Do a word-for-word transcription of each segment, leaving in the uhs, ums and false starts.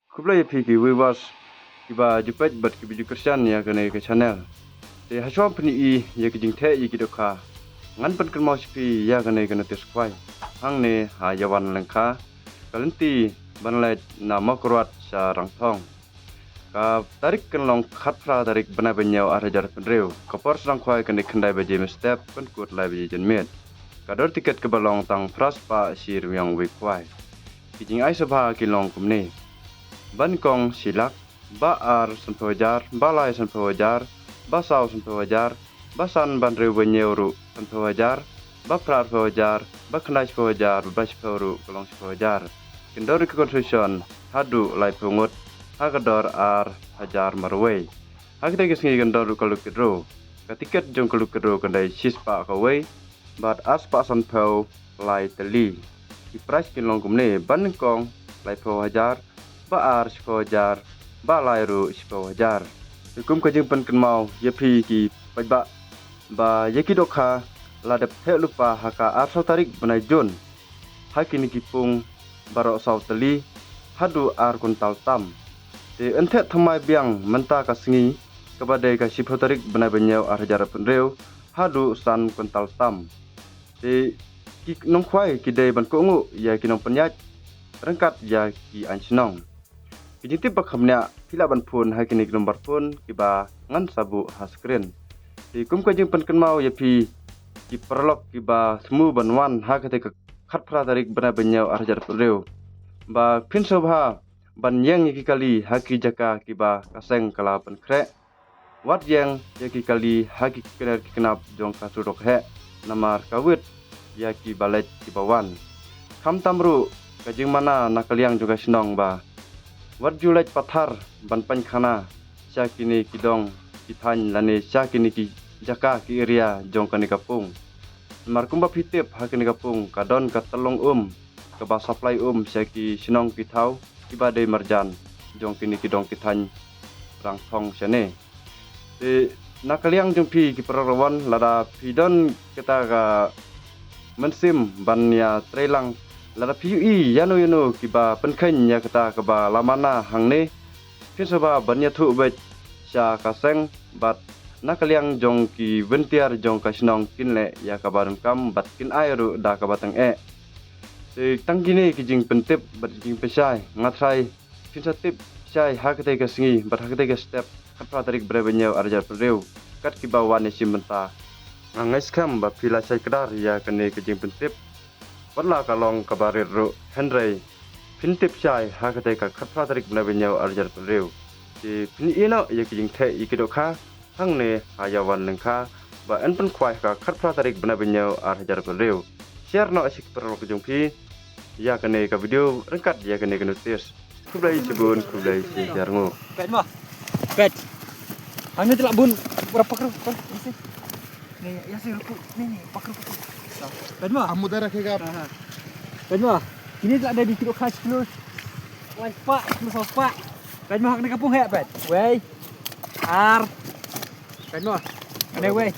Khublei ïa phi ki viewers kiba ju peit bad kiba ju kyrshan ïa kane ka channel. Te hashwa pyni ïa ki jingtheh ïa ki dohkha, ngan pynkynmaw sha phi ïa kane ka notice khwai hangne ha Ïawan Lyngkha, ka lynti ban leit na Mawkyrwat sha Rangthong. Ka tarik kan long khatphra tarik bnai ba hynñiew ar hajar arphew hynriew. Ka por sdang khwai kan dei khyndai baje mynstep, pynkut lai baje janmiet. Ka dor tiket kaba long tang phra spah shi ryngwiang wei khwai. Ki jingai sngewbha ki long kumne: ba nyngkong shi lak, ba ar sanphew hajar, ba lai sanphew hajar, ba saw sanphew hajar, ba san, ba hynriew, ba hynñiew ruh sanphew hajar, ba phra arphew hajar, ba khyndai shiphew hajar, ba lai shiphew ruh ka long shiphew hajar. Kin don ruh ki consolation haduh laiphew ngut ha ka dor ar hajar marwei. Ha kata ka sngi kan don ruh ka lucky draw. Ka tiket jong ka lucky draw kan dei shispah kawei bad arspah sanphew lai tylli. Ki prize kin long kumne: ba nyngkong laiphew hajar, ba ar shiphew hajar, ba lai ruh shiphew hajar. Te kum ka jingpynkynmaw ïa phi ki paidbah ba ïa ki dohkha, lada phi theh lypa ha ka arphew tarik bnai Jun ha kine ki pung baroh saw tylli haduh ar kuntal tam. Te yn theh thymmai biang mynta ka sngi kaba dei ka shiphew tarik bnai ba hynñiew ar hajar arphew hynriew haduh san kuntal tam. Te ki nongkhwai ki dei ban kohnguh ïa ki nongpynïaid ryngkat ïa ki aiñ shnong. Ki jingtip ba kham bniah phi lah ban phone ha kine ki number phone kiba ngan sa buh ha screen. Te kum ka jingpynkynmaw ïa phi ki paralok kiba thmu ban wan ha kata ka khatphra tarik bnai ba hynñiew ar hajar arphew hynriew, ba phin sngewbha ban ïeng ïa ki kali ha ki jaka kiba ka seng ka la pynkhreh. Wat ïeng ïa ki kali ha ki kner ki knap jong ka surok heh, namar ka wit ïa kiba leit kiba wan. Khamtam ruh ka jingmana na ka liang jong ka shnong ba wat ju leit pathar ban pynkhana sha kine ki dong ki thaiñ lane sha kine ki jaka ki area jong kane ka pung. Namar kumba phi tip, ha kane ka pung ka don ka tyllong um kaba supply um sha ki shnong ki thaw kiba dei marjan jong kine ki dong ki thaiñ Rangthong shane. Te na ka liang jong phi ki paralok, lada phi don kata ka mynsiem ban ïa trei lang, lada phi ïohi ïano ïano kiba pynkheiñ ïa kata kaba la mana hangne, phin sngewbha ban ïathuh beit sha ka seng bad na ka liang jong ki volunteer jong ka shnong kin leh ïa kaba donkam bad kin ai ruh da kaba tyngeh. Te tang kine ki jingpyntip bad jingpynshai, nga tharai phin sa tip shai ha katei ka sngi bad ha katei ka step, khatphra tarik bnai ba hynñiew ar hajar arphew hynriew, kat kiba wan ïashim bynta. Nga ngeit skhem ba phi la shai kdar ïa kane ka jingpyntip, wat la ka long kaba rit ruh, hynrei phin tip shai ha katei ka khatphra tarik bnai ba hynñiew ar hajar arphew hynriew. Te phin ïeh noh ïa ki jingtheh ïa ki dohkha hangne ha Ïawan Lyngkha ba yn pynkhwai ha ka khatphra tarik bnai ba hynñiew ar hajar arphew hynriew. Share noh sha ki paralok jong phi ïa kane ka video ryngkat ïa kane ka notice. Khublei shibun, khublei shihajar nguh. Peit mo. Peit. Hangne te lah bun. Berapa kru? Ni, ya, si ruku. Ni, ni, pak ruku. Peit mo. Amu darah ke gap. Ha, ha. Peit mo. Kine te lah dei ki dohkha shi kilo. Lai spah, kilo saw spah. Peit mo, ha kane ka pung heh, peit. Wei. Ar. Peit mo. Kane wei.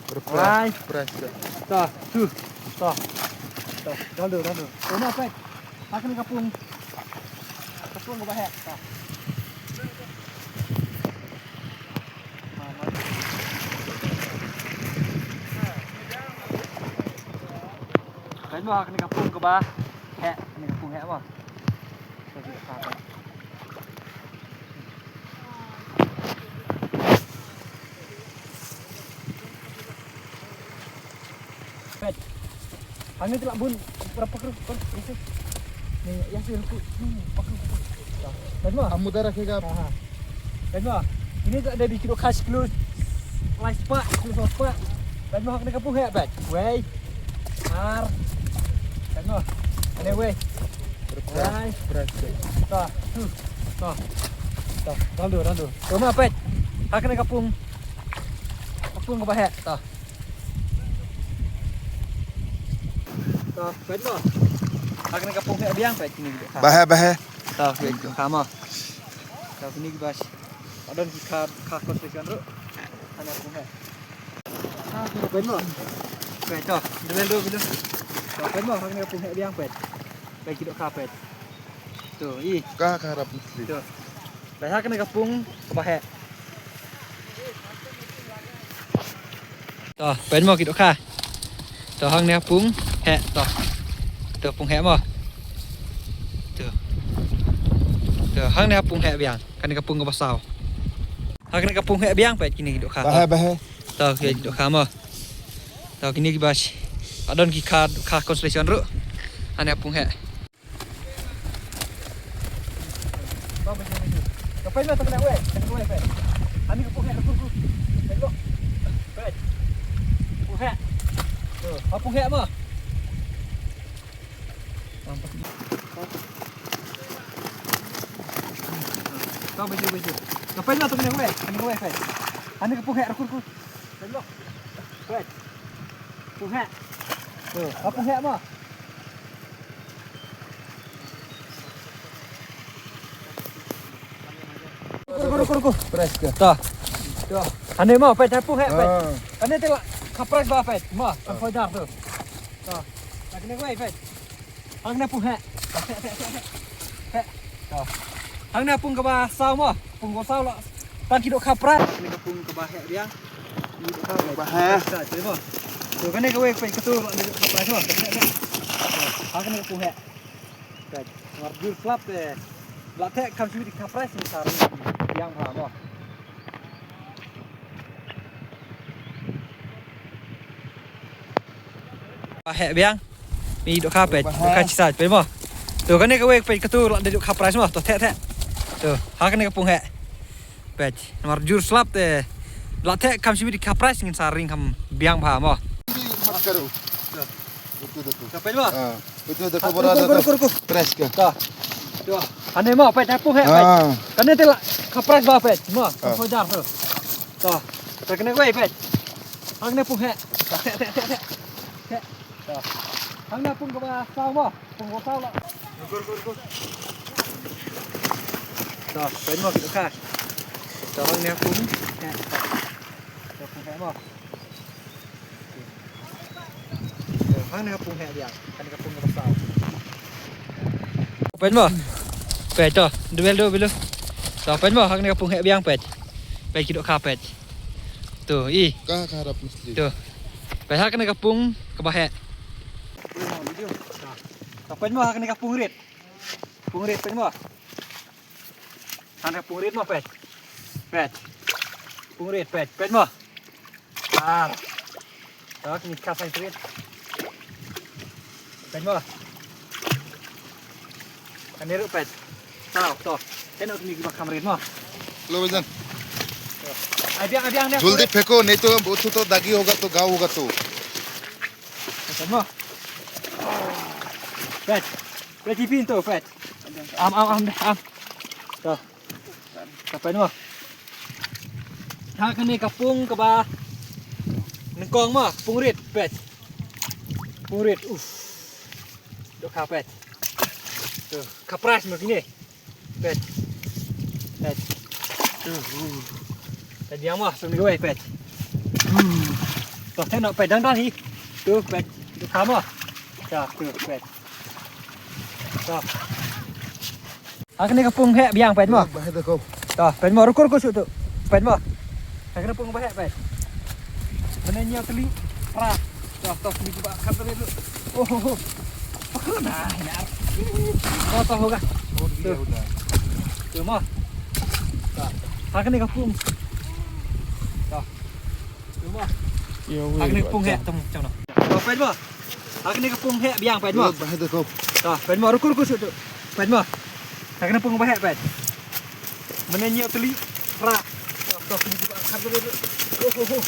Berapa? Lai. Berapa? To, tu. To. To, dah dulu, dah dulu. Peit mo, peit. Ha kane ka pung. Ka pung kaba heh. To. Peit mo, ha kane ka pung kaba heh, kane ka pung heh mo. Peit. Hangne te lah bun, berapa kru? Ni, ya, si ruku. Ni, pak ruku. Peit mo. Amu darah ke gap. Ha, ha. Peit mo. Kine te lah dei ki dohkha shi kilo. Lai spah, kilo saw spah. Peit mo, ha kane ka pung heh, peit. Wei. Ar. Peit mo. Kane wei. Lai. Berapa? To, tu. To. To, dah dulu, dah dulu. To mo, peit. Ha kane ka pung. Ka pung kaba heh, to. To, peit mo. Ha kane ka pung heh biang, peit kine ki dohkha. Ba heh, ba heh. To, peit ki dohkha mo. To, kine ki bas. Adon ki kha, kha ko se kan ru. Hana pung heh. Peit mo. Peit to, delen do bilo. To, peit mo, ha kane ka pung heh biang, peit. Peit ki dohkha, peit. To, i. Ka, ka harap mesti. To. Peit ha kane ka pung kaba heh. To, peit mo ki dohkha. To, hangne ha pung heh to. To, pung heh mo. To. To, hangne ha pung heh biang. Kane ka pung kaba saw. Ha kane ka pung heh biang peit kine ki dohkha. Ba heh, ba heh. To, ki dohkha mo. To, kine kiba shi. Ba don ki kha, kha consolation ruh. Hangne ha pung heh. Ka pung heh, ka pung heh, peit. Ani ka pung heh, ka pung heh. Peit lo. Peit. Pung heh. To, ha pung heh mo. Ka pung heh, ka pung heh. Ka pung heh, ka pung heh, peit. Ani ka pung heh, ka pung heh. Peit lo. Peit. Pung heh. To, ha pung heh mo. Ruku, ruku, ruku. Press ke? To. To. Hangne mo, peit, ha pung heh, peit. Ah. Hangne te la kha prize ba, peit. Mo, kan foidar to. To. Hangne wei, peit. Hangne pung heh. Heh, heh, heh, heh. Heh. To. Hangne pung kaba saw mo. Pung kaba saw la. Tang ki dohkha prize. Kane ka pung kaba heh biang. Ni dohkha prize. Ba heh. Sa, chere mo. To kane kawei peit katu la dohkha prize mo. Heh, heh. To. Ha kane ka pung heh. Peit. Namar jur slap te. La te kam shu dohkha prize ni sa ri. Biang bha mo. Ba heh biang. Mi dohkha peit. Ba heh. Dohkha shisha peit mo. To kane kawei peit katu la dei dohkha prize mo. To theh theh. To ha kane ka pung heh. Peit. Namar jur slap te. La theh kam shim dohkha prize ngin sa ring kam biang bha mo. Mat karo. To. Itu dah tu. To peit mo. Ah, itu dah. Ah, kobra ruku, dah ruku, tu. Ruku, ruku. Prize ke? To. To. Hangne mo peit ha pung heh peit. Ah. Kane te la kha prize ba peit. Mo. Ah. Kha foidar to. To. To kane wei peit. Hangne pung heh. Theh, theh, theh, theh. Theh. To. Hangne pung kaba saw mo. Pung kaba saw la. Ruku, ruku, ruku. To, peit mo ki dohkha. To hangne pung heh. To pung heh mo. To hangne pung heh biang. Hangne pung kaba saw. Peit mo. Peit to. Duel do bilo. To peit mo hangne pung heh biang peit. Peit ki dohkha peit. To, i. Ka, ka harap mesti. To. Peit ha kane ka pung kaba heh. To peit mo ha kane ka pung rit. Pung rit peit mo. Ha kane ka pung rit mo peit. Peit. Pung rit peit. Peit mo. Ah. To kine kha sai rit. Peit mo. Kane ruh peit. Saw to. Te noh kine kiba kham rit mo. Lo bajang. Ai biang, ai biang, ai biang. जल्दी फेंको, नहीं तो वो तो, तो दागी होगा तो घाव होगा तो। Peit mo. Peit. Peit ipin to peit. Am, am, am, am. To. To peit mo. Ha kane ka pung kaba nyngkong mo, pung rit peit. Pung rit. Uf. Dohkha peit. To, kha prize mo kine. Peit. Peit. To, uh. Peit biang mo, sum ni wei peit. Uh. To, theh noh peit dang dang hi. To, peit. Dohkha mo. To, to, peit. To. Ha kane ka pung heh biang peit mo. Ba heh da ko. To, peit mo, ruku ruku shu to. Peit mo. Ha kane pung ba heh peit. Mane ñiew tylli. Pra. To, to, ni ba khat tylli. Oh, oh, oh. Pakru na, yaar. To, to, hoga. To. To mo. To. Ha kane ka pung. To. Ha kane ka pung heh, tong, tong, tong. To, peit mo. Ha kane ka pung heh biang, peit mo. Ba heh da ko. To, peit mo, ruku ruku shu to. Peit mo. Ha kane pung ba heh, peit. Mane ñiew tylli. Pra. To, to, kine ba khat tylli. Oh, oh, oh.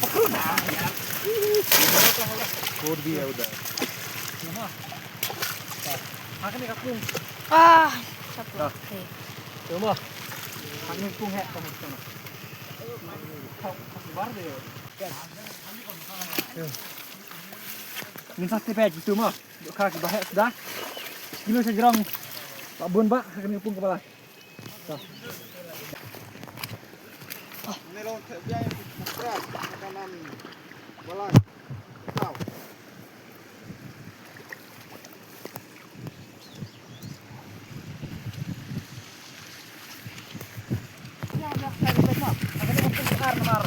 Pakru na, yaar. छोड़ दिया उधर। To mo. To. Ha kane ka pung. Ah, satu. To. Okay. To mo. Ha kane ka pung heh, tong, tong. Ngin sa tip ïa kitu mo. Dohkha kiba heh suda. Kilo sha jrong. Ba bun ba ha kane ka pung kaba lai. To. Ar namar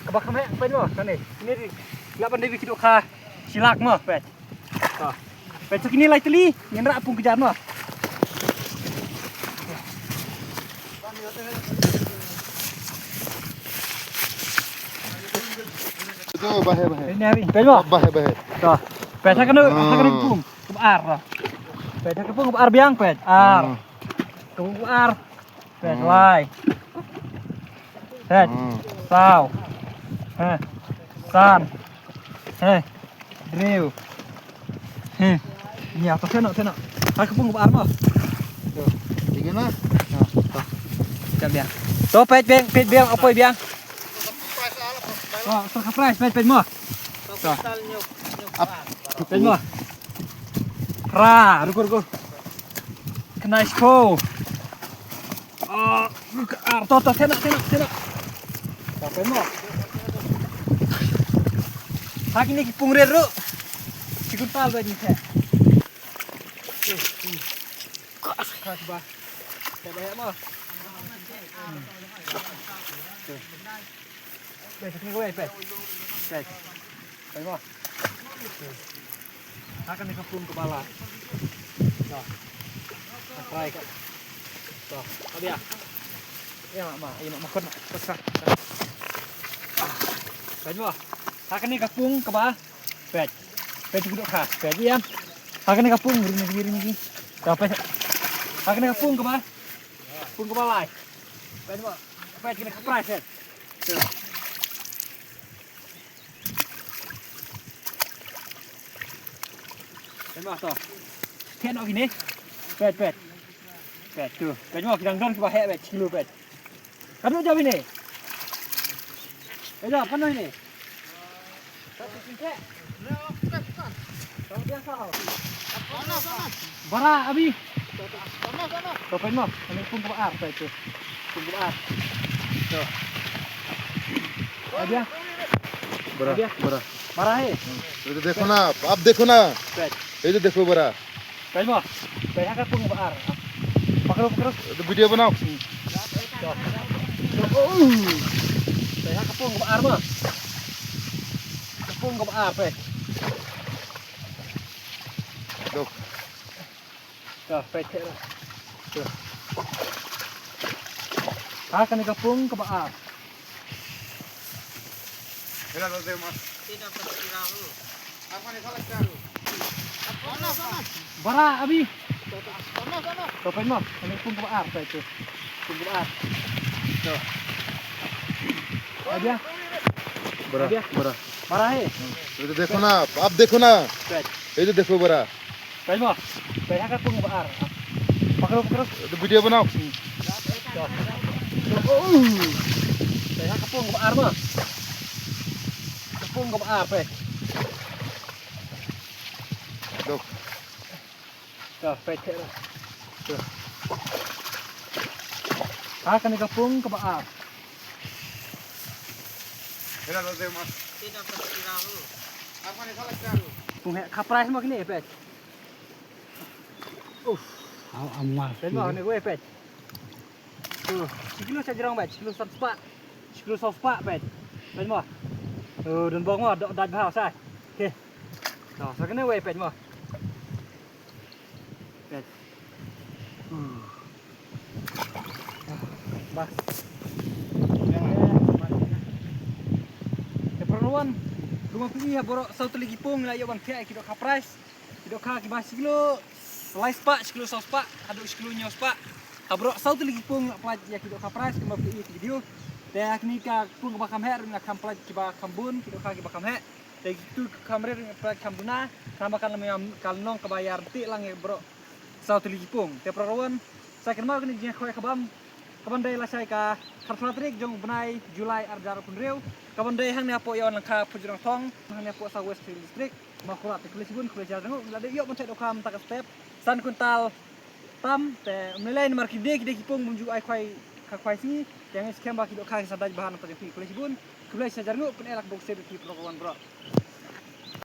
kaba kham heh, peit mo, kane. Kine dei, lah ban dei ki dohkha shi lak mo, peit. To. Peit, to kine lai tylli, ngin rah pung kjat mo. To, bah heh, bah heh. Peit ne, peit mo. Bah heh, bah heh. To. Peit, ha kane, ha kane ka pung kaba ar to. Peit, ha ka pung kaba ar biang, peit. Ar. Hmm. Ka pung kaba ar. Peit, hmm, lai. Peit, hmm, saw. Heh. San. Heh. Hynriew. Heh. Nia, to, theh noh, theh noh. Ha ka pung kaba ar mo. To. Thik na? Ha, to. Jap biang. To, peit biang, peit biang, apoi biang. To, to ka prize, peit, peit mo. To. Ap. Peit mo. Phra, ruko, ruko. Khyndai shiphew. Ah, ar, to, to, theh noh, theh noh, theh noh. To, peit mo. Ha kine ki pung rit ruh. Shi kwintal ba ngi theh. Ka ba. Ka ba mo. Peit, peit, peit, peit. Peit mo. Ha kane ka pung kaba lai. To. Ka try ka. To, ka bia. Ïa ma, ïa ma, ma kot, kot ka. Peit mo. Ha kane ka pung kaba. Peit. Peit ki dohkha. Peit ïa. Ha kane ka pung ring ring ring. To, peit. Ha kane ka pung kaba. Pung kaba lai. Peit mo. Peit kane ka prize, peit. Peit mo to. Peit noh kine. Peit, peit. Peit to. Peit mo ki dang don kiba heh, peit. Shi kilo, peit. Katno jop ine? Peit to, katno ine? Bara abi. To, peit mo, kane pung kaba ar, peit to. Pung kaba ar. To. Abia. बड़ा, abia, बड़ा। बड़ा है। ये तो देखो ना, आप देखो ना। Peit. ये तो देखो बड़ा। Peit mo. Peit ha ka pung kaba ar. Pakro, pakro. ये तो वीडियो बनाओ। To. To. Oh. Peit ha ka pung kaba ar mo. Ka pung kaba ar, peit. Dok. To, peit, peit. To. Ha kane ka pung kaba ar. Bara abi. To, peit mo, kane ka pung kaba ar, peit to. Pung kaba ar. To. Abia. बड़ा, abia। बड़ा। बड़ा है। ये तो देखो ना, आप देखो ना। Peit। ये तो देखो बड़ा। Peit mo. Peit ha ka pung kaba ar. Pakro, pakro। ये तो वीडियो बनाओ। To. To. Oh. Peit ha ka pung kaba ar mo. Ka pung kaba ar, peit. Dok। To, peit, peit. To. Ha kane ka pung kaba ar. Pung heh, ka prize mo kine, peit. Uf. Au, amal. Peit mo, ne wei, peit. To, shi kilo sha jrong, peit, shi kilo san spah. Shi kilo saw spah, peit. Peit mo. To, don bok mo, dok dait bha sa. Okay. To, sa kane wei, peit mo. Peit. Bah. Te para wan, kumba phi ïohi ha baroh saw tylli ki pung la ïoh ban thiah ki dohkha prize. Ki dohkha kiba shi kilo lai spah, shi kilo saw spah, haduh shi kilo hynñiew spah. Ha baroh saw tylli ki pung la pynlait ïa ki dohkha prize kumba phi ïohi ha ki video. Te ha kine ki pung kiba kham heh ruh la kham pynlait kiba kham bun, ki dohkha kiba kham heh. Te kitu ki kham rit ruh la pynlait kham duna. Namar kan long, kan long kaba ïaryntih lang ïa baroh saw tylli ki pung. Te para wan, sa kynmaw kane ka jingïakhwai ka bam, ka ban dei lashai ka khatphra tarik jong u bnai July ar hajar arphew hynriew. Ka ban dei hangne hapoh Ïewanyngkha Phutrangthong, hangne hapoh South West Khasi Hills District. Mawkyrwat, te khublei shibun, khublei shihajar nguh, la dei ïoh ban theh dohkha mynta ka step san kwintal tam, te ym lei lei namar ki dei, ki dei ki pung bym ju ai khwai, ka khwai sngi, te nga ngeit skhem ba ki dohkha ki sa dait bha na ka bynta jong phi, khublei shibun, khublei shihajar nguh, pyneh la ka bunsien ïa phi para wan baroh.